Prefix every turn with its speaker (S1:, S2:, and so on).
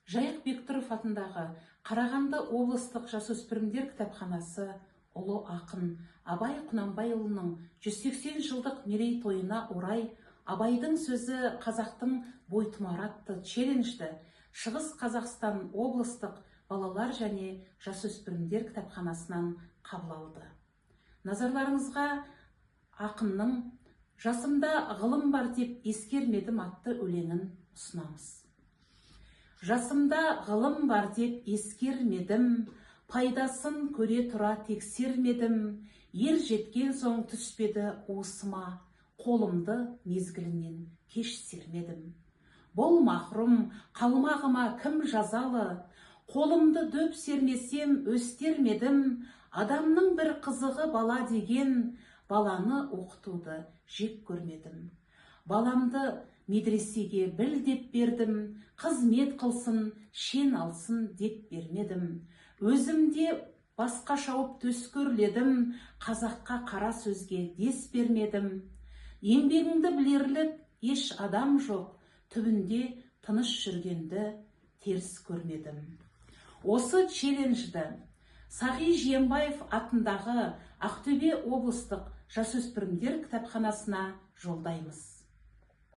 S1: Жайық Бектұров атындағы Қарағанды облыстық жасөспірімдер кітапханасы ұлы ақын Абай Құнанбайұлының 180 жылдық мерейтойына орай «Абайдың сөзі – қазақтың бойтұмары» атты челленджді Шығыс Қазақстан облыстық балалар және жасөспірімдер кітапханасынан қабыл алды. Назарларыңызға ақынның «Жасымда ғылым бар деп ескермедім» атты өлеңін ұсынамыз. Жасымда ғылым бар деп ескермедім, пайдасын көре тұра тексермедім. Ер жеткен соң түспеді уысыма, қолымды мезгілінен кеш сермедім. Бұл махрұм қалмағыма кім жазалы? Қолымды дөп сермесем, өстермедім. Адамның бір қызығы бала деген, баланы оқытуды жек көрмедім. Баламды медресеге біл деп бердім, қызмет қылсын, шен алсын деп бермедім. Өзім де басқа шауып төскөрледім, қазаққа қара сөзге дес бермедім. Еңбегіңді білерлік еш адам жоқ, түбінде тыныш жүргенді теріс көрмедім. Осы челленджді Сағи Жиенбаев атындағы Ақтөбе облыстық жасөспірімдер кітапханасына жолдаймыз.